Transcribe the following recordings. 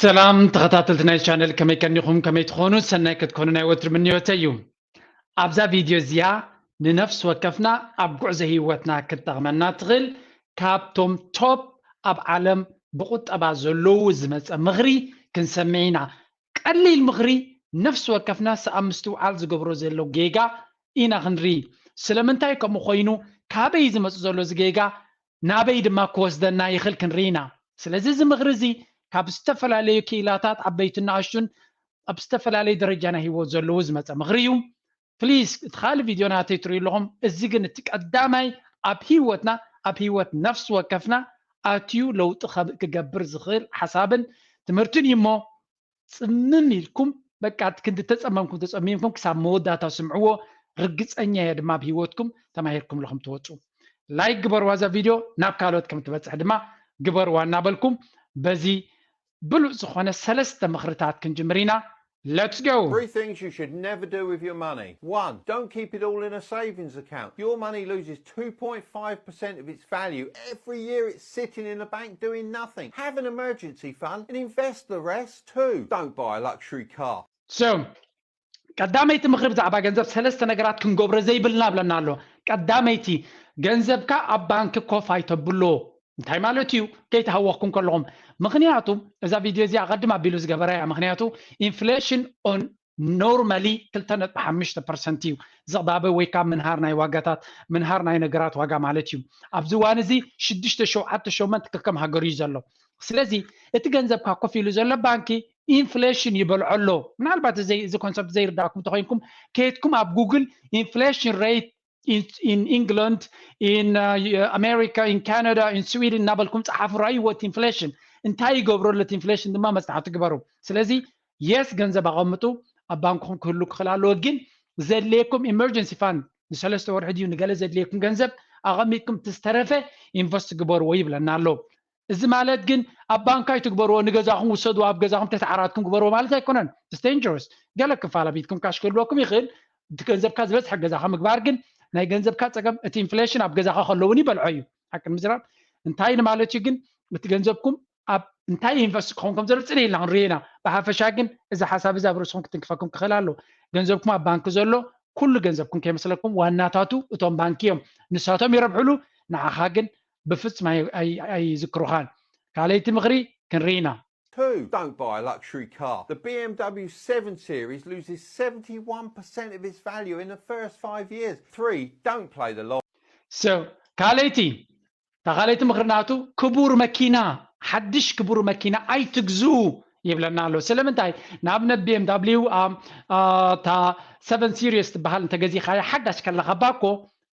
ሰላም ተኸታተልቲ ናይ ቻነል፣ ከመይ ቀኒኹም? ከመይ ትኾኑ? ሰናይ ክትኮኑ ናይ ወትሪ ምንዮተይ እዩ። ኣብዛ ቪድዮ እዚኣ ንነፍሲ ወከፍና ኣብ ጉዕዞ ህይወትና ክትጠቕመና ትኽእል ካብቶም ቶፕ ኣብ ዓለም ብቁጠባ ዘለዉ ዝመጸ ምኽሪ ክንሰምዕ ኢና። ቀሊል ምኽሪ፣ ነፍሲ ወከፍና ሰኣብ ምስትውዓል ዝገብሮ ዘሎ ጌጋ ኢና ክንርኢ። ስለምንታይ ከምኡ ኮይኑ፣ ካበይ ዝመጽእ ዘሎ እዚ ጌጋ፣ ናበይ ድማ ክወስደና ይኽእል ክንርኢ ኢና። ስለዚ እዚ ምኽሪ እዚ ካብ ዝተፈላለዩ ክኢላታት ዓበይትን ንኣሽቱን ኣብ ዝተፈላለዩ ደረጃ ናይ ህይወት ዘለዉ ዝመጸ ምኽሪ እዩ። ፕሊዝ እቲ ካልእ ቪድዮ ናተይ ትርእዩ ኣለኹም። እዚ ግን እቲ ቀዳማይ ኣብ ህይወትና ኣብ ህይወት ነፍሲ ወከፍና ኣትዩ ለውጢ ከም ክገብር ዝኽእል ሓሳብን ትምህርትን እዩ እሞ ጽምም ኢልኩም በቃ እቲ ክንዲ ተጸመምኩም ተጸሚምኩም ክሳብ መወዳእታ ስምዕዎ። ርግጸኛ እየ ድማ ኣብ ህይወትኩም ተማሂርኩም ኣለኹም ትወጹ። ላይክ ግበርዋ እዛ ቪድዮ ናብ ካልኦት ከም ትበጽሕ ድማ ግበርዋ እናበልኩም በዚ ብሉጽ ዝኾነ ሰለስተ ምኽርታት ክንጅምር ኢና። Let's go! Three things you should never do with your money. One, don't keep it all in a savings account. Your money loses two point five percent of its value every year it's sitting in the bank doing nothing. Have an emergency fund and invest the rest too. Don't buy a luxury car. So ቀዳመይቲ ምኽሪ ብዛዕባ ገንዘብ ሰለስተ ነገራት ክንገብሮ ዘይብልና ብለና ኣሎ። ቀዳመይቲ፣ ገንዘብካ ኣብ ባንክ ኮፍ ኣይተብሎ። እንታይ ማለት እዩ? ከይተሃወኽኩም ከለኹም። ምኽንያቱ እዛ ቪድዮ እዚኣ ኣቐድም ኣቢሉ ዝገበራ እያ። ምኽንያቱ ኢንፍሌሽን ኦን ኖርማሊ ክልተ ነጥቢ ሓሙሽተ ፐርሰንት እዩ። ዝቕባበ ወይ ካብ ምንሃር ናይ ዋጋታት፣ ምንሃር ናይ ነገራት ዋጋ ማለት እዩ። ኣብዚ እዋን እዚ ሽዱሽተ ሸውዓተ ሸሞንተ ከከም ሃገሩ እዩ ዘሎ። ስለዚ እቲ ገንዘብካ ኮፍ ኢሉ ዘሎ ባንኪ ኢንፍሌሽን ይበልዖ ኣሎ። ምናልባት እዚ ኮንሰፕት ዘይርዳእኩም ተኮይንኩም ከይድኩም ኣብ ጉግል ኢንፍሌሽን ሬት ኢን ኢንግላንድ ኢን ኣሜሪካ ኢን ካናዳ ኢን ስዊድን እናበልኩም ፀሓፉ፣ ራእይዎ እቲ ኢንፍሌሽን እንታይ ይገብሮ ኣሎ። ኢንፍሌሽን ድማ መፅናዕቲ ግበሩ። ስለዚ የስ ገንዘብ ኣቐምጡ፣ ኣብ ባንክኹም ክህሉ ክኽእል ኣለዎ። ግን ዘድልየኩም ኢመርጀንሲ ፋንድ ንሰለስተ ወርሒ ድዩ ንገለ ዘድልየኩም ገንዘብ ኣቐሚጥኩም እቲ ዝተረፈ ኢንቨስት ግበርዎ ይብለና ኣሎ። እዚ ማለት ግን ኣብ ባንክ ኣይትግበርዎ፣ ንገዛኹም ውሰድዎ፣ ኣብ ገዛኹም ተተዓራትኩም ግበርዎ ማለት ኣይኮነን። ስ ዳንጀረስ። ገለ ክፋል ኣብ ኢድኩም ካሽ ክህልወኩም ይኽእል። እቲ ገንዘብካ ዝበዝሐ ገዛኻ ምግባር ግን ናይ ገንዘብካ ፀገም፣ እቲ ኢንፍሌሽን ኣብ ገዛኻ ከለውን ይበልዖ እዩ። ሓቂ ንምዝራብ እንታይ ንማለት እዩ ግን፣ እቲ ገንዘብኩም ኣብ እንታይ ኢንቨስት ክኸውን ከም ዘሎ ፅን ኢልና ክንሪኦ ኢና። ብሓፈሻ ግን እዚ ሓሳብ እዚ ኣብ ርእስኹም ክትንክፈኩም ክኽእል ኣሎ። ገንዘብኩም ኣብ ባንክ ዘሎ ኩሉ ገንዘብኩም ከይመስለኩም ዋናታቱ እቶም ባንክ እዮም። ንሳቶም ይረብሕሉ፣ ንዓኻ ግን ብፍጹም ኣይዝክሩኻን። ካልኣይቲ ምኽሪ ክንርኢ ኢና። Two, don't buy a luxury car. The B M W seven Series loses seventy-one percent of its value in the first five years. Three, don't play the lottery. So ካልኣይቲ እታ ካልኣይቲ ምኽሪ ናቱ ክቡር መኪና፣ ሓድሽ ክቡር መኪና ኣይትግዝኡ ይብለና ኣሎ። ስለምንታይ? ንኣብነት ቢ ኤም ዳብሊው እታ ሰቨን ሲሪስ ትበሃል እንተገዚኻያ ሓዳሽ ከለኻ ባኮ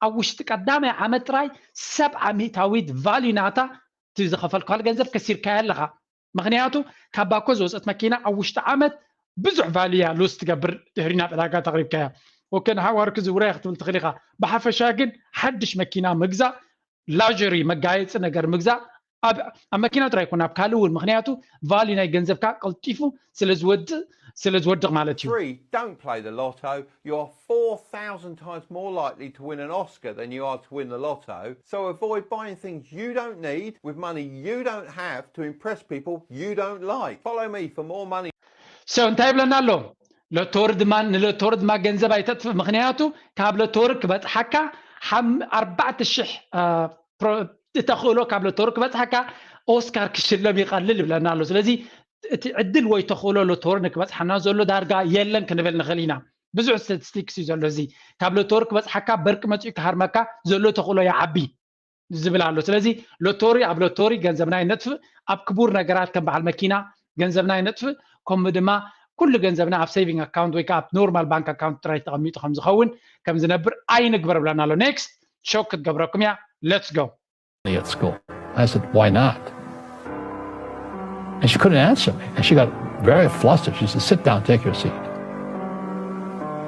ኣብ ውሽጢ ቀዳማይ ዓመት ጥራይ ሰብዓ ሚእታዊት ቫልዩ ናታ እቲ ዝኸፈልካሉ ገንዘብ ከሲርካያ ኣለኻ። ምኽንያቱ ካብ ባኮ ዝወፀት መኪና ኣብ ውሽጢ ዓመት ብዙሕ ቫልዩ እያ ሉስ ትገብር ድሕሪ ናብ ዕዳጋ ተቕሪብካያ። ኦኬ ንሓዋርክ ዝውራይ ክትብል ትኽእል ኢኻ። ብሓፈሻ ግን ሓድሽ መኪና ምግዛእ ላጀሪ መጋየፂ ነገር ምግዛእ ኣብ ኣብ መኪና ጥራይ ይኮን ኣብ ካልእ እውን ምክንያቱ ቫልዩ ናይ ገንዘብካ ቀልጢፉ ስለዝወድእ ስለዝወድቕ ማለት እዩ። Three, don't play the lotto. You're four thousand times more likely to win an Oscar than you are to win the lotto. So avoid buying things you don't need with money you don't have to impress people you don't like. Follow me for more money. So እንታይ ይብለና ኣሎ? ሎቶሪ ድማ ንሎቶሪ ድማ ገንዘብ ኣይተጥፍእ። ምክንያቱ ካብ ሎቶሪ ክበፅሓካ ሓም- ኣርባዕተ ሽሕ አ፣ ፕሮ- እተኽእሎ ካብ ሎቶሪ ክበፅሓካ ኦስካር ክሽለም ይቐልል ይብለና ኣሎ። ስለዚ እቲ ዕድል ወይ ተኽእሎ ሎቶሪ ንክበፅሓና ዘሎ ዳርጋ የለን ክንብል ንኽእል ኢና። ብዙሕ ስታቲስቲክስ እዩ ዘሎ። እዚ ካብ ሎቶሪ ክበፅሓካ በርቂ መፂኡ ክሃርመካ ዘሎ ተኽእሎ ይዓቢ ዝብል ኣሎ። ስለዚ ሎቶሪ ኣብ ሎቶሪ ገንዘብና ይነጥፍእ፣ ኣብ ክቡር ነገራት ከም በዓል መኪና ገንዘብና ይነጥፍእ፣ ከምኡ ድማ ኩሉ ገንዘብና ኣብ ሴቪንግ ኣካውንት ወይ ከዓ ኣብ ኖርማል ባንክ ኣካውንት ጥራይ ተቐሚጡ ከም ዝኸውን ከም ዝነብር ኣይንግበር ብለና ኣሎ። ኔክስት ሾክ ክትገብረኩም እያ። Let's go. At school. I said, "Why not?" And she couldn't answer me. And she got very flustered. She said, "Sit down, take your seat."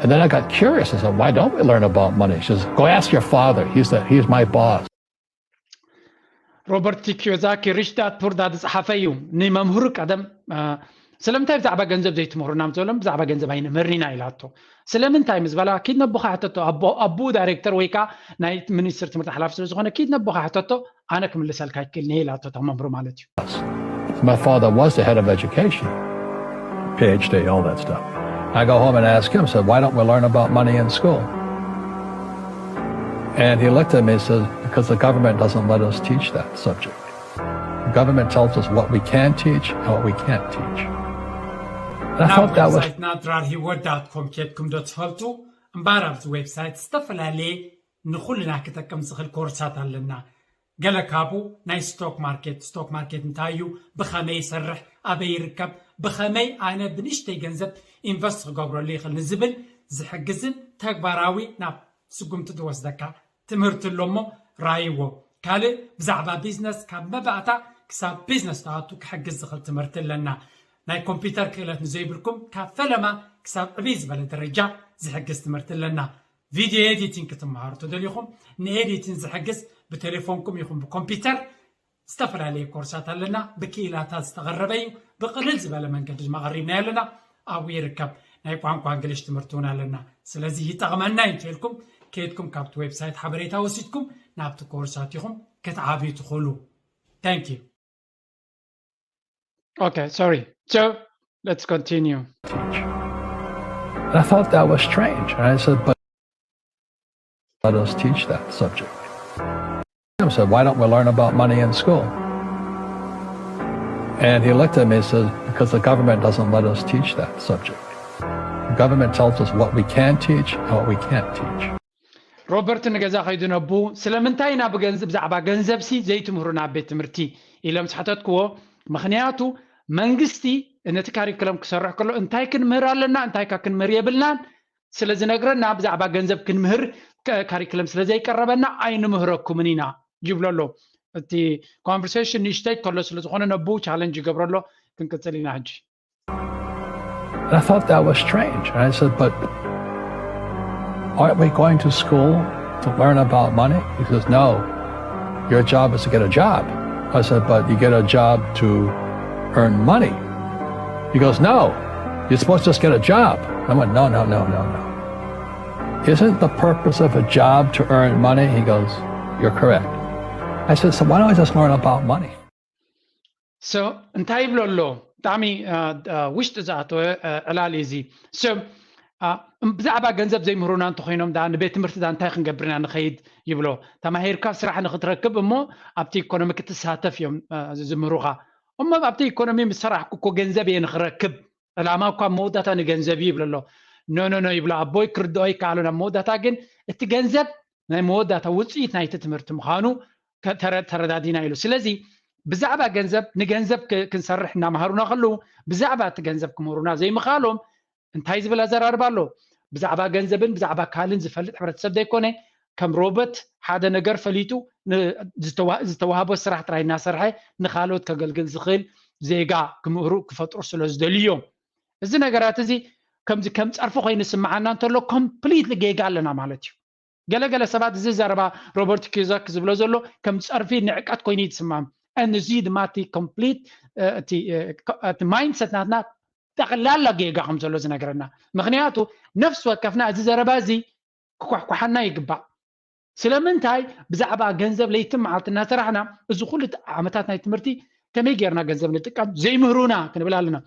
And then I got curious. I said, "Why don't we learn about money?" She says, "Go ask your father. He's, the, he's my boss." ሮበርት ኪዮዛኪ ሪች ዳድ ፑር ዳድ ዝፀሓፈ እዩ። ንመምህሩ ቀደም ስለምንታይ ብዛዕባ ገንዘብ ዘይትምህሩና ምስ በሎም ብዛዕባ ገንዘብ ኣይንምህርን ኢና ኢላቶ። ስለምንታይ ምስ በላ ኪድ ነቦኻ ሕተቶ፣ ኣቦኡ ዳይሬክተር ወይ ከዓ ናይ ሚኒስትር ትምህርቲ ሓላፊ ስለዝኾነ ኪድ ነቦኻ ሕተቶ፣ ኣነ ክምልሰልካ ኣይክእልን እየ ኢላቶ እታ መምህሩ ማለት እዩ። My father was the head of education, P H D, all that stuff. I go home and ask him, said, "Why don't we learn about money in school?" And he looked at me and said, "Because the government doesn't let us teach that subject. The government tells us what we can teach and what we can't teach." And I ናብ thought that was ዌብሳይትና ድራር ሂወት ዳት ኮም ኬድኩም ዶ ትፈልጡ? እምበኣር ኣብዚ ዌብሳይት ዝተፈላለየ ንኹልና ክጠቅም ዝኽእል ኮርሳት ኣለና። ገለ ካብኡ ናይ ስቶክ ማርኬት፣ ስቶክ ማርኬት እንታይ እዩ፣ ብኸመይ ይሰርሕ፣ ኣበይ ይርከብ፣ ብኸመይ ኣነ ብንእሽተይ ገንዘብ ኢንቨስት ክገብረሉ ይኽእል ንዝብል ዝሕግዝን ተግባራዊ ናብ ስጉምቲ ዝወስደካ ትምህርቲ ኣሎ እሞ ራይዎ። ካልእ ብዛዕባ ቢዝነስ ካብ መባእታ ክሳብ ቢዝነስ ትኣቱ ክሕግዝ ዝኽእል ትምህርቲ ኣለና። ናይ ኮምፒውተር ክእለት ንዘይብልኩም ካብ ፈለማ ክሳብ ዕብይ ዝበለ ደረጃ ዝሕግዝ ትምህርቲ ኣለና። ቪድዮ ኤዲቲንግ ክትመሃሩ ተደሊኹም ንኤዲቲንግ ዝሕግዝ ብቴሌፎንኩም ይኹን ብኮምፒውተር ዝተፈላለየ ኮርሳት ኣለና። ብክኢላታት ዝተቐረበ እዩ። ብቕልል ዝበለ መንገዲ ድማ ኣቐሪብናዮ ኣለና። ኣብኡ ይርከብ። ናይ ቋንቋ እንግሊሽ ትምህርቲ እውን ኣለና። ስለዚ ይጠቕመና እዩ እንተልኩም ከይድኩም ካብቲ ዌብሳይት ሓበሬታ ወሲድኩም ናብቲ ኮርሳት ኢኹም ክትዓብዩ ትኽእሉ። Thank you። Okay, sorry. So let's continue. Teach. And I thought that was strange. And I said, "But let us teach that subject." I said, "Why don't we learn about money in school?" And he looked at me and said, "Because the government doesn't let us teach that subject. The government tells us what we can teach and what we can't teach." ሮበርት ንገዛ ከይዱ ነቡ ስለምንታይ ኢና ብገንዘብ ብዛዕባ ገንዘብ ሲ ዘይትምህሩና ኣብ ቤት ትምህርቲ ኢሎም ዝሓተትክዎ። ምክንያቱ መንግስቲ ነቲ ካሪክለም ክሰርሕ ከሎ እንታይ ክንምህር ኣለና፣ እንታይ ካ ክንምህር የብልናን ስለ ዝነግረና ብዛዕባ ገንዘብ ክንምህር ካሪክለም ስለ ዘይቀረበና ኣይንምህረኩምን ኢና ይብሎ ኣሎ። እቲ ኮንቨርሴሽን ንእሽተይ ከሎ ስለ ዝኾነ ነቡ ቻለንጅ ይገብሮ ኣሎ። ክንቅፅል ኢና ሕጂ። And I thought that was strange. And I said, "But aren't we going to school to learn about money?" He says, "No, your job is to get a job." I said, "But you get a job to earn money." He goes, "No, you're supposed to just get a job." I went, "No, no, no, no, no. Isn't the purpose of a job to earn money?" He goes, "You're correct." I said, "So why don't I just learn about money?" So እንታይ ይብሎ ኣሎ? ብጣዕሚ ውሽጢ ዝኣተወ ዕላል እዩ እዚ። So ብዛዕባ ገንዘብ ዘይምህሩና እንተኮይኖም ዳ ንቤት ትምህርቲ ዳ እንታይ ክንገብር ኢና ንኸይድ ይብሎ። ተማሂርካ ስራሕ ንክትረክብ እሞ ኣብቲ ኢኮኖሚ ክትሳተፍ እዮም ዝምህሩኻ። እሞ ኣብቲ ኢኮኖሚ ምስ ሰራሕኩ እኮ ገንዘብ እየ ንክረክብ፣ ዕላማ እኳ መወዳእታ ንገንዘብ እዩ ይብሎ ኣሎ። ኖ ኖ ኖ ይብሎ ኣቦይ፣ ክርድኦ ይከኣሎ ናብ መወዳእታ ግን እቲ ገንዘብ ናይ መወዳእታ ውፅኢት ናይቲ ትምህርቲ ምዃኑ ተረዳዲና ኢሉ። ስለዚ ብዛዕባ ገንዘብ ንገንዘብ ክንሰርሕ እናምሃሩና ከለዉ ብዛዕባ እቲ ገንዘብ ክምህሩና ዘይምኽኣሎም እንታይ ዝብል ኣዘራርባ ኣሎ? ብዛዕባ ገንዘብን ብዛዕባ ካልእን ዝፈልጥ ሕብረተሰብ ዘይኮነ ከም ሮቦት ሓደ ነገር ፈሊጡ ዝተዋህቦ ስራሕ ጥራይ እናሰርሐ ንካልኦት ከገልግል ዝኽእል ዜጋ ክምህሩ ክፈጥሩ ስለ ዝደልዩ እዮም። እዚ ነገራት እዚ ከምዚ ከም ፀርፊ ኮይኑ ዝስምዓና እንተሎ ኮምፕሊትሊ ጌጋ ኣለና ማለት እዩ። ገለገለ ሰባት እዚ ዘረባ ሮበርት ኪዮዛክ ዝብሎ ዘሎ ከም ፀርፊ ንዕቀት ኮይኑ እዩ ዝስምዖም። እዚ ድማ እቲ ኮምፕሊት እቲ ማይንድሰት ናትና ጠቕላላ ጌጋ ከም ዘሎ ዝነግረና። ምክንያቱ ነፍሲ ወከፍና እዚ ዘረባ እዚ ክኳሕኳሓና ይግባእ። ስለምንታይ ብዛዕባ ገንዘብ ለይትን መዓልቲ እናሰራሕና እዚ ኩሉ ዓመታት ናይ ትምህርቲ ከመይ ጌርና ገንዘብ ንጥቀም ዘይምህሩና ክንብል ኣለና።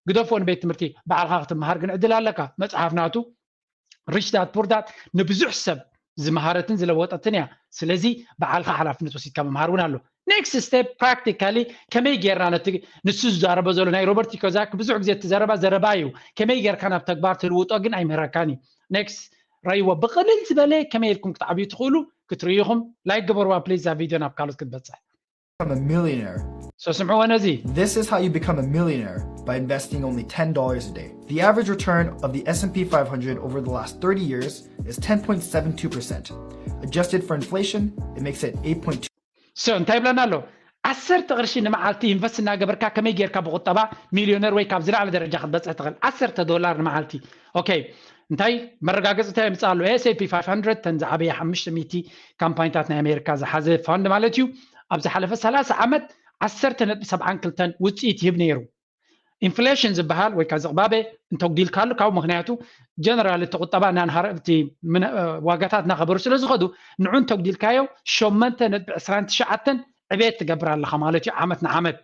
ግደፎ ንቤት ትምህርቲ ባዕልካ ክትመሃር ግን ዕድል ኣለካ። መፅሓፍ ናቱ ሪች ዳድ ፑር ዳድ ንብዙሕ ሰብ ዝመሃረትን ዝለወጠትን እያ። ስለዚ ባዕልካ ሓላፍነት ወሲድካ ምምሃር እውን ኣሎ። ኔክስት ስቴፕ ፕራክቲካሊ ከመይ ጌርና ነቲ ንሱ ዝዛረቦ ዘሎ ናይ ሮበርት ኪዮዛክ ብዙሕ ግዜ እቲ ዘረባ ዘረባ እዩ። ከመይ ጌርካ ናብ ተግባር ትልውጦ ግን ኣይምህረካን እዩ። ኔክስት ረይዎ ብቕልል ዝበለ ከመይ ኢልኩም ክትዓብዩ ትኽእሉ ክትርእዩ ኢኹም። ላይክ ግበርዋ ፕሊዝ፣ እዛ ቪድዮ ናብ ካልኦት ክትበፅሕ። Become a millionaire. So ስምዕዎ ነዚ። This is how you become a millionaire by investing only ten dollars a day. The average return of the S and P five hundred over the last thirty years is ten point seven two percent. Adjusted for inflation, it makes it eight point two. So እንታይ ይብለና ኣሎ? ዓሰርተ ቅርሺ ንመዓልቲ ኢንቨስት እናገበርካ ከመይ ጌርካ ብቁጠባ ሚልዮነር ወይ ካብ ዝለዓለ ደረጃ ክትበፅሕ ትኽእል? ዓሰርተ ዶላር ንመዓልቲ። ኦኬ፣ እንታይ መረጋገፂ እንታይ የምፅእ ኣሎ? S and P five hundred ተን ዝዓበየ ሓሙሽተ ሚእቲ ካምፓኒታት ናይ ኣሜሪካ ዝሓዘ ፋንድ ማለት እዩ። ኣብ ዝሓለፈ ሰላሳ ዓመት ዓሰርተ ነጥቢ ሰብዓን ክልተን ውፅኢት ይህብ ነይሩ። ኢንፍሌሽን ዝበሃል ወይ ከዓ ዝቕባበ እንተጉዲልካሉ ካብኡ፣ ምክንያቱ ጀነራል እቲ ቁጠባ እናንሃረ እቲ ዋጋታት እናኸበሩ ስለ ዝኸዱ ንዑ እንተጉዲልካዮ ሸሞንተ ነጥቢ ዕስራን ትሽዓተን ዕቤት ትገብር ኣለኻ ማለት እዩ ዓመት ንዓመት።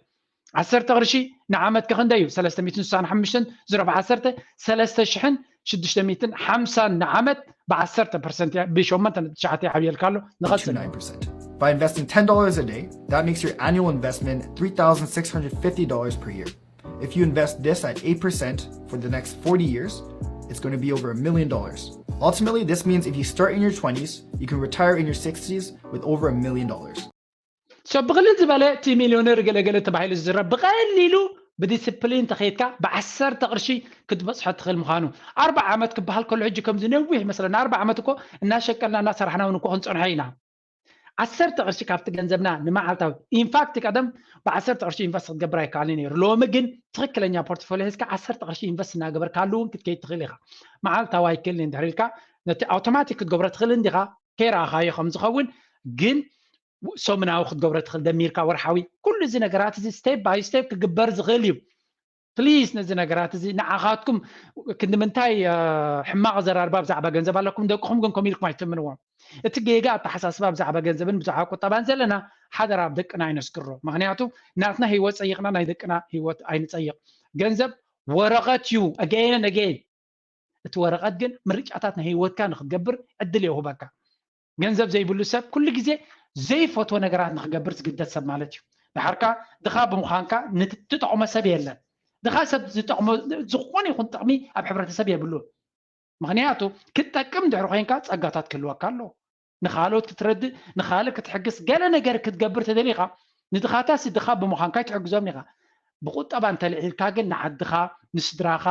ዓሰርተ ቅርሺ ንዓመት ከክንደይ እዩ? ሰለስተ ሚእትን ስሳን ሓሙሽተን ዝሮ ብዓሰርተ፣ ሰለስተ ሽሕን ሽዱሽተ ሚእትን ሓምሳን ንዓመት ብዓሰርተ ፐርሰንት እያ፣ ብሸሞንተ ነጥቢ ትሽዓተ ይዓብየልካ ኣሎ። ንቐጽል። By investing ten dollars a day, that makes your annual investment three thousand six hundred fifty dollars per year. If you invest this at eight percent for the next forty years, it's going to be over a million dollars. Ultimately, this means if you start in your twenties, you can retire in your sixties with over a million dollars. So ብቕልል ዝበለ እቲ ሚሊዮነር ገለገለ ተባሂሉ ዝዝረብ ብቐሊሉ ብዲስፕሊን ተኸይድካ ብዓሰርተ ቅርሺ ክትበፅሖ ትኽእል ምዃኑ። ኣርባዓ ዓመት ክበሃል ከሎ ሕጂ ከምዚ ነዊሕ ይመስለና። ኣርባዓ ዓመት እኮ እናሸቀልና እናሰራሕና እውን እኮ ክንፀንሖ ኢና። ዓሰርተ ቅርሺ ካብቲ ገንዘብና ንመዓልታዊ ኢንፋክት ቀደም ብዓሰርተ ቅርሺ ኢንቨስት ክትገብር ኣይከኣልን ነይሩ። ሎሚ ግን ትኽክለኛ ፖርትፎሊዮ ሒዝካ ዓሰርተ ቅርሺ ኢንቨስት እናገበርካሉ እውን ክትከይድ ትኽእል ኢኻ። መዓልታዊ ኣይክእልን ድሕሪ ኢልካ ነቲ ኣውቶማቲክ ክትገብሮ ትኽእል እንዲኻ ከይረኣኻዮ ከም ዝኸውን ግን ሰሙናዊ ክትገብሮ ትኽእል ደሚርካ ወርሓዊ ኩሉ እዚ ነገራት እዚ ስቴፕ ባይ ስቴፕ ክግበር ዝኽእል እዩ። ፕሊዝ ነዚ ነገራት እዚ ንዓኻትኩም ክንዲ ምንታይ ሕማቕ ኣዘራርባ ብዛዕባ ገንዘብ ኣለኩም። ደቅኹም ግን ከምኡ ኢልኩም ኣይትእምንዎም። እቲ ጌጋ ኣተሓሳስባ ብዛዕባ ገንዘብን ብዛዕባ ቁጠባን ዘለና ሓደራ ኣብ ደቅና ኣይነስግሮ። ምክንያቱ ናትና ህይወት ፀይቕና ናይ ደቅና ህይወት ኣይንፀይቕ። ገንዘብ ወረቐት እዩ። ኣገይን ኣገይን እቲ ወረቐት ግን ምርጫታት ናይ ህይወትካ ንክትገብር ዕድል የውህበካ። ገንዘብ ዘይብሉ ሰብ ኩሉ ግዜ ዘይፈትዎ ነገራት ንክገብር ዝግደድ ሰብ ማለት እዩ። ድሓርካ ድኻ ብምዃንካ ንትጠቕሞ ሰብ የለን። ድኻ ሰብ ዝጠቕሞ ዝኾነ ይኹን ጥቕሚ ኣብ ሕብረተሰብ የብሉን። ምክንያቱ ክትጠቅም ድሕሪ ኮይንካ ፀጋታት ክህልወካ ኣሎ። ንካልኦት ክትረድእ፣ ንካልእ ክትሕግስ፣ ገለ ነገር ክትገብር ተደሊኻ ንድኻታሲ ድኻ ብምዃንካ ኣይትሕግዞም ኢኻ። ብቁጠባ እንተልዒልካ ግን ንዓድኻ፣ ንስድራኻ፣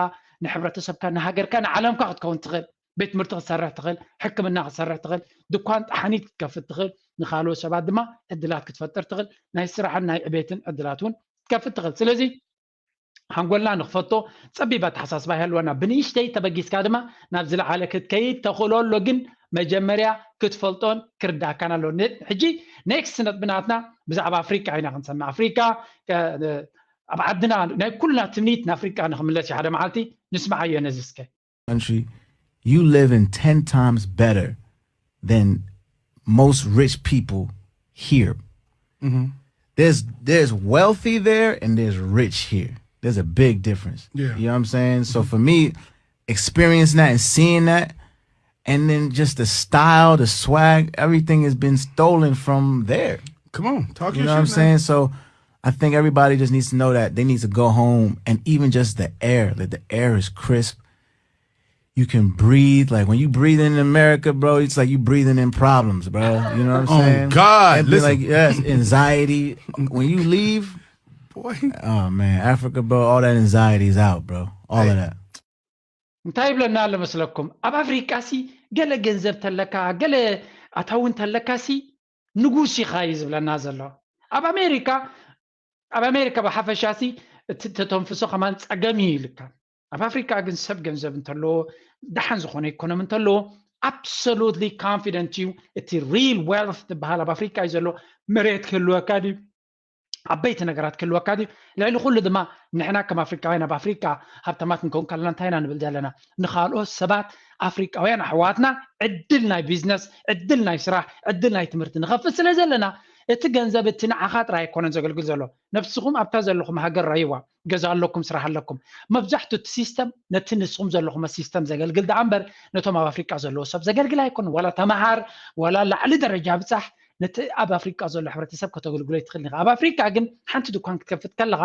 ንሕብረተሰብካ፣ ንሃገርካ፣ ንዓለምካ ክትከውን ትኽእል። ቤት ትምህርቲ ክትሰርሕ ትኽእል፣ ሕክምና ክትሰርሕ ትኽእል፣ ድኳን ጣሕኒት ክትከፍት ትኽእል፣ ንካልኦት ሰባት ድማ ዕድላት ክትፈጥር ትኽእል። ናይ ስራሕን ናይ ዕቤትን ዕድላት እውን ክትከፍት ትኽእል። ስለዚ ሓንጎልና ንክፈቶ ፀቢብ ኣተሓሳስባ ይህልወና። ብንእሽተይ ተበጊስካ ድማ ናብ ዝለዓለ ክትከይድ ተኽእሎ ኣሎ። ግን መጀመርያ ክትፈልጦን ክርዳእካን ኣሎ። ሕጂ ኔክስት ነጥቢ ናትና ብዛዕባ ኣፍሪቃ ኢና ክንሰምዕ። ኣፍሪቃ ኣብ ዓድና ናይ ኩልና ትምኒት ንኣፍሪቃ ንክምለስ እዩ። ሓደ መዓልቲ ንስምዓዮ ነዚ እስከ። Country, you live in ten times better than most rich people here. There's there's wealthy there and there's rich here. There's a big difference. Yeah. You know what I'm saying? So for me, experiencing that and seeing that, and then just the style, the swag, everything has been stolen from there. Come on, talk You your know what I'm shit, man. Saying? So I think everybody just needs to know that they need to go home and even just the air, like the air is crisp. You can breathe. Like when you breathe in America, bro, it's like you breathing in problems, bro. You know what I'm Oh, saying? God, And be listen. Like, yes, anxiety. When you leave, Boy. Oh man, Africa, bro, all that anxiety is out, bro. All of that. እንታይ ይብለና ኣሎ መስለኩም? ኣብ ኣፍሪቃ ሲ ገለ ገንዘብ ተለካ፣ ገለ ኣታዊ እንተለካ ሲ ንጉስ ኢኻ እዩ ዝብለና ዘሎ። ኣብ ኣሜሪካ ኣብ ኣሜሪካ ብሓፈሻ ሲ እቲ ተተንፍሶ ከማን ጸገም እዩ ይልካ። ኣብ ኣፍሪቃ ግን ሰብ ገንዘብ እንተለዎ፣ ደሓን ዝኾነ ኢኮኖሚ እንተለዎ፣ absolutely confident እዩ። እቲ real wealth ዝበሃል ኣብ ኣፍሪቃ እዩ ዘሎ። መሬት ክህልወካ ድዩ? ዓበይቲ ነገራት ክህልወካ ድዩ? ልዕሊ ኩሉ ድማ ንሕና ከም ኣፍሪቃውያን ኣብ ኣፍሪቃ ሃብታማት ክንከውን ከለና እንታይ ኢና ንብል ዘለና? ንኻልኦት ሰባት ኣፍሪቃውያን ኣሕዋትና ዕድል ናይ ቢዝነስ፣ ዕድል ናይ ስራሕ፣ ዕድል ናይ ትምህርቲ ንኸፍት ስለ ዘለና እቲ ገንዘብ እቲ ንዓኻ ጥራይ ኣይኮነን ዘገልግል ዘሎ። ነብስኹም ኣብታ ዘለኹም ሃገር ረይዋ፣ ገዛ ኣለኩም፣ ስራሕ ኣለኩም። መብዛሕቱ እቲ ሲስተም ነቲ ንስኹም ዘለኹም ሲስተም ዘገልግል ደኣ እምበር ነቶም ኣብ ኣፍሪቃ ዘለዎ ሰብ ዘገልግል ኣይኮነን። ዋላ ተመሃር፣ ዋላ ላዕሊ ደረጃ ብጻሕ፣ ነቲ ኣብ ኣፍሪቃ ዘሎ ሕብረተሰብ ከተገልግሎ ይትኽእል ኢኻ። ኣብ ኣፍሪቃ ግን ሓንቲ ድኳን ክትከፍት ከለኻ፣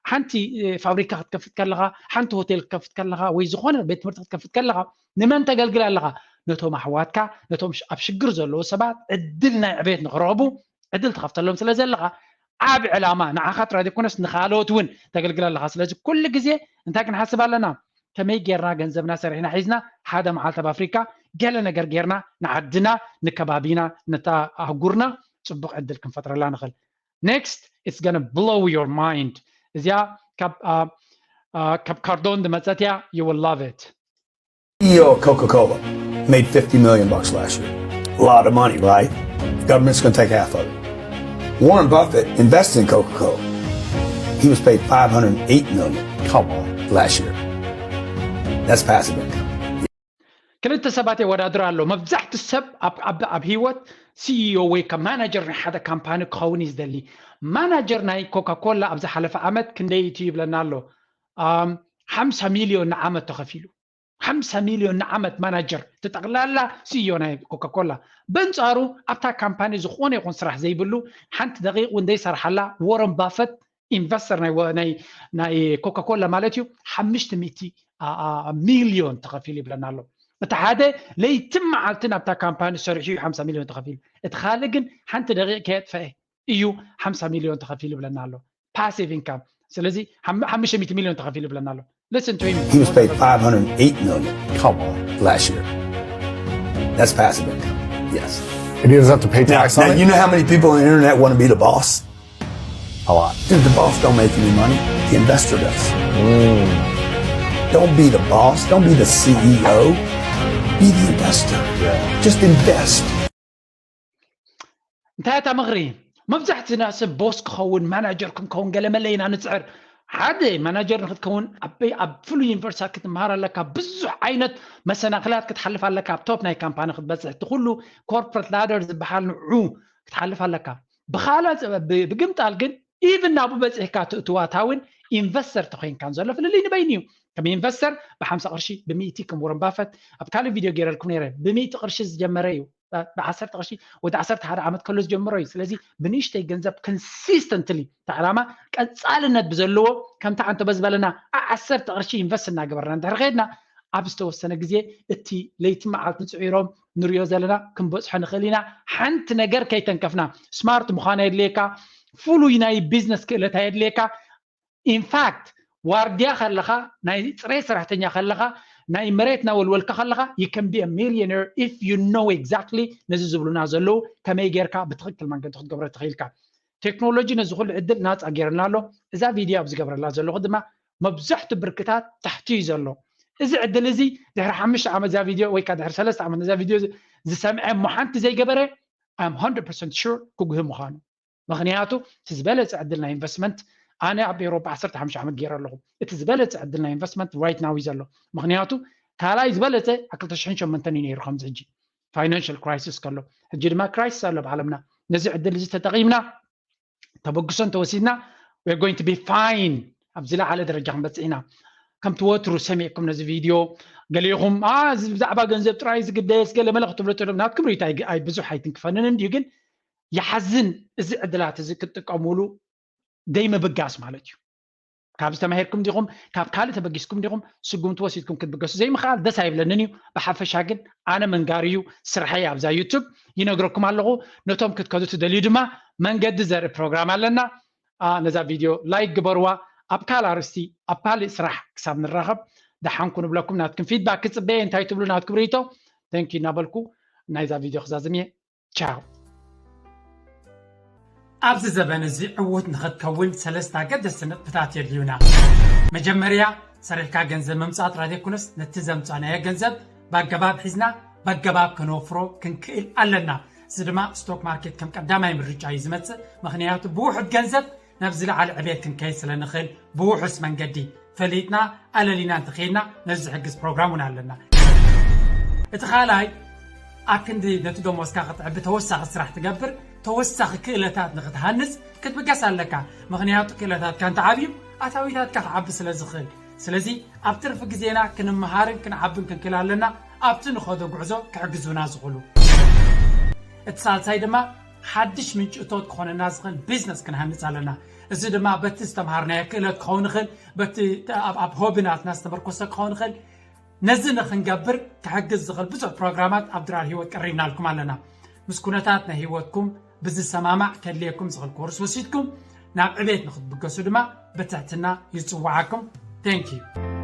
ሓንቲ እ፣ ፋብሪካ ክትከፍት ከለኻ፣ ሓንቲ ሆቴል ክትከፍት ከለኻ ወይ ዝኾነ ቤት ትምህርቲ ክትከፍት ከለኻ ንመን ተገልግል ኣለኻ? ነቶም ኣሕዋትካ፣ ነቶም ሽ- ኣብ ሽግር ዘለዉ ሰባት ዕድል ናይ ዕቤት ንክረኽቡ ዕድል ትኸፍተሎም ስለ ዘለኻ ዓብ ዕላማ ንዓኻ ጥራይ ዘይኮነስ ንኻልኦት እውን ተገልግል ኣለኻ። ስለዚ ኩሉ ግዜ እንታይ ክንሓስብ ኣለና? ከመይ ጌርና ገንዘብና ሰሪሕና ሒዝና ሓደ መዓልቲ ኣብ ኣፍሪካ ገለ ነገር ጌርና ንዓድና ንከባቢና ነታ ኣህጉርና ፅቡቅ ዕድል ክንፈጥረላ ንኽእል። Next, it's gonna blow your mind. እዚኣ ካብ አ፣ አ፣ ካብ ካርዶን ዝመፀት እያ። You will love it. C E O of Coca-Cola made fifty million bucks last year. A lot of money, right? The government's going to take half of it. Warren Buffett invested in Coca-Cola. He was paid five hundred eight million, come on, last year. That's passive income. ክልተ ሰባት የወዳድር ኣሎ። መብዛሕቲ ሰብ ኣብ ኣብ ኣብ ህይወት CEO ወይ ከም ማናጀር ናይ ሓደ ካምፓኒ ክኸውን እዩ ዝደሊ። ማናጀር ናይ ኮካኮላ ኣብ ዝሓለፈ ዓመት ክንደይ እዩ ይብለና ኣሎ። ኣም፣ ሓምሳ ሚልዮን ንዓመት ተኸፊሉ። ሓምሳ ሚልዮን ንዓመት ማናጀር፣ እቲ ጠቕላላ CEO ናይ ኮካኮላ። በንጻሩ ኣብታ ካምፓኒ ዝኾነ ይኹን ስራሕ ዘይብሉ፣ ሓንቲ ደቂቕ እውን ዘይሰርሓላ፣ ዎረን ባፈት ኢንቨስተር ናይ ወ- ናይ ናይ ኮካኮላ ማለት እዩ። ሓሙሽተ ሚእቲ ሚልዮን ተኸፊሉ ይብለና ኣሎ። እቲ ሓደ ለይትን መዓልትን ኣብታ ካምፓኒ ሰሪሑ እዩ ሓምሳ ሚልዮን ተኸፊሉ። እቲ ካልእ ግን ሓንቲ ደቂቕ ከየጥፈአ እዩ ሓምሳ ሚልዮን ተኸፊሉ ይብለና ኣሎ። ፓሲቭ ኢንካም። ስለዚ ሓም- ሓሙሽተ ሚእቲ ሚልዮን ተኸፊሉ ይብለና ኣሎ። Listen to him. He was paid five hundred eight million Come on. last year. That's passive income. Yes. And he doesn't have to pay Now, tax now on it? You know how many people on the internet want to be the boss? A lot. Dude, the boss don't make any money. The investor does. Don't be the boss. Don't be the CEO. Be the investor. Just invest. እንታይ እታ ምኽሪ? መብዛሕትና ሰብ ቦስ ክኸውን፣ ማናጀር ክንከውን ገለ መለ ኢና ንፅዕር። ሓደ ማናጀር ንክትከውን ኣብ ኣብ ፍሉይ ዩኒቨርሲታት ክትመሃር ኣለካ። ብዙሕ ዓይነት መሰናክላት ክትሓልፍ ኣለካ። ኣብ ቶፕ ናይ ካምፓኒ ክትበፅሕ፣ እቲ ኩሉ ኮርፖሬት ላደር ዝበሃል ንዑ ክትሓልፍ ኣለካ። ብኻልእ ብ- ብግምጣል ግን ኢቭን ናብኡ በፂሕካ ትእትዋታውን ኢንቨስተር ተኮይንካን ዘሎ ፍልልይ ንበይኑ እዩ። ከም ኢንቨስተር ብሓምሳ ቅርሺ ብሚእቲ ከም ወረን ባፈት ኣብ ካልእ ቪድዮ ገይረልኩም ነይረ። ብሚእቲ ቅርሺ ዝጀመረ እዩ። ብዓሰርተ ቅርሺ ወዲ ዓሰርተ ሓደ ዓመት ከሎ ዝጀምሮ እዩ። ስለዚ ብንእሽተይ ገንዘብ ኮንሲስተንትሊ፣ እቲ ዕላማ ቀፃልነት ብዘለዎ፣ ከምቲ ኣንተ በዝበለና ዓሰርተ ቅርሺ ኢንቨስት እናገበርና እንድሕር ከድና፣ ኣብ ዝተወሰነ ግዜ እቲ ለይቲ መዓልቲ ፅዒሮም ንሪኦ ዘለና ክንበፅሖ ንኽእል ኢና። ሓንቲ ነገር ከይተንከፍና። ስማርት ምዃን የድልየካ። ፍሉይ ናይ ቢዝነስ ክእለት ኣየድልየካ። ኢንፋክት ዋርድያ ከለኻ፣ ናይ ፅሬት ሰራሕተኛ ከለኻ፣ ናይ መሬት ናወልወልካ ከለኻ፣ you can be a millionaire if you know exactly ነዚ ዝብሉና ዘለዉ ከመይ ጌርካ ብትኽክል መንገዲ ክትገብሮ ትኽኢልካ። ቴክኖሎጂ ነዚ ኩሉ ዕድል ናፃ ጌርና ኣሎ። እዛ ቪድዮ ኣብ ዝገብረላ ዘለኹ ድማ መብዛሕቱ ብርክታት ታሕቲ እዩ ዘሎ። እዚ ዕድል እዚ ድሕሪ ሓሙሽተ ዓመት እዛ ቪድዮ ወይ ከዓ ድሕሪ ሰለስተ ዓመት ነዛ ቪድዮ ዝሰምዐ እሞ ሓንቲ ዘይገበረ፣ I'm hundred percent sure ክጉህ ምዃኑ። ምኽንያቱ እቲ ዝበለፀ ዕድል ናይ ኢንቨስትመንት፣ ኣነ ኣብ ኤሮፓ ዓሰርተ ሓሙሽተ ዓመት ገይረ ኣለኹ። እቲ ዝበለፀ ዕድል ናይ ኢንቨስትመንት right now እዩ ዘሎ። ምኽንያቱ ካልኣይ ዝበለፀ ኣብ ክልተ ሽሕን ሸሞንተን እዩ ነይሩ ከምዚ ሕጂ ፋይናንሽል ክራይሲስ ከሎ። ሕጂ ድማ ክራይሲስ ኣሎ ኣብ ዓለምና። ነዚ ዕድል እዚ ተጠቒምና ተበግሶ እንተወሲድና we're going to be fine። ኣብ ዝለዓለ ደረጃ ክንበፅሕ ኢና። ከምቲ ወትሩ ሰሚዕኩም ነዚ ቪድዮ ገሊኹም፣ "አ፣ እዚ ብዛዕባ ገንዘብ ጥራይ ዝግደስ ገለ መለ" ክትብሉ ትብሉ፣ ናትኩም ርእይቶ ኣይ- ኣይ- ብዙሕ ኣይትንክፈንን እንድዩ፣ ግን ይሓዝን። እዚ ዕድላት እዚ ክትጥቀሙሉ ዘይምብጋስ ማለት እዩ። ካብ ዝተማሂርኩም ዲኹም፣ ካብ ካልእ ተበጊስኩም ዲኹም፣ ስጉምቲ ወሲድኩም ክትብገሱ ዘይምኽኣል ደስ ኣይብለንን እዩ። ብሓፈሻ ግን ኣነ መንጋሪ እዩ ስርሐይ። ኣብዛ ዩቱብ ይነግረኩም ኣለኹ። ነቶም ክትከዱ ትደልዩ ድማ መንገዲ ዘርኢ ፕሮግራም ኣለና። ኣ፣ ነዛ ቪድዮ ላይክ ግበርዋ። ኣብ ካልእ ኣርእስቲ፣ ኣብ ካልእ ስራሕ ክሳብ ንራኸብ ደሓንኩ ንብለኩም። ናትኩም ፊድባክ ክፅበየ፣ እንታይ ትብሉ ናትኩም ርእይቶ? ተንኪ እናበልኩ ናይዛ ቪድዮ ክዛዝም እየ። ቻው። ኣብዚ ዘበን እዚ ዕዉት ንኽትከውን ሰለስተ ኣገደስቲ ነጥብታት የድልዩና። መጀመርያ፣ ሰሪሕካ ገንዘብ ምምፃእ ጥራይ ዘይኮነስ፣ ነቲ ዘምፃእናዮ ገንዘብ ብኣገባብ ሒዝና ብኣገባብ ከነወፍሮ ክንክእል ኣለና። እዚ ድማ ስቶክ ማርኬት ከም ቀዳማይ ምርጫ እዩ ዝመፅእ። ምኽንያቱ ብውሑድ ገንዘብ ናብ ዝለዓለ ዕቤት ክንከይድ ስለ ንኽእል ብውሑስ መንገዲ ፈሊጥና ኣለሊና እንተኸይድና ነዚ ዝሕግዝ ፕሮግራም እውን ኣለና። እቲ ካልኣይ፣ ኣብ ክንዲ ነቲ ደሞዝካ ክትዕቢ ተወሳኺ ስራሕ ትገብር፣ ተወሳኺ ክእለታት ንክትሃንፅ ክትብገስ ኣለካ። ምኽንያቱ ክእለታትካ እንተዓብዩ ኣታዊታትካ ክዓቢ ስለ ዝኽእል። ስለዚ ኣብ ትርፊ ግዜና ክንመሃርን ክንዓብን ክንክእል ኣለና፣ ኣብቲ ንኸዶ ጉዕዞ ክሕግዙና ዝኽእሉ። እቲ ሳልሳይ ድማ ሓድሽ ምንጪ እቶት ክኾነና ዝኽእል ቢዝነስ ክንሃንፅ ኣለና። እዚ ድማ በቲ ዝተምሃርናዮ ክእለት ክኸውን ይኽእል፣ በቲ ኣብ ኣብ ሆቢ ናትና ዝተመርኮሰ ክኸውን ይኽእል። ነዚ ንክንገብር ክሕግዝ ዝኽእል ብዙሕ ፕሮግራማት ኣብ ድራር ህይወት ቀሪብናልኩም ኣለና። ምስ ኩነታት ናይ ህይወትኩም ብዝሰማማዕ ከድልየኩም ዝኽእል ኮርስ ወሲድኩም ናብ ዕቤት ንክትብገሱ ድማ ብትሕትና ይፅውዓኩም። Thank you።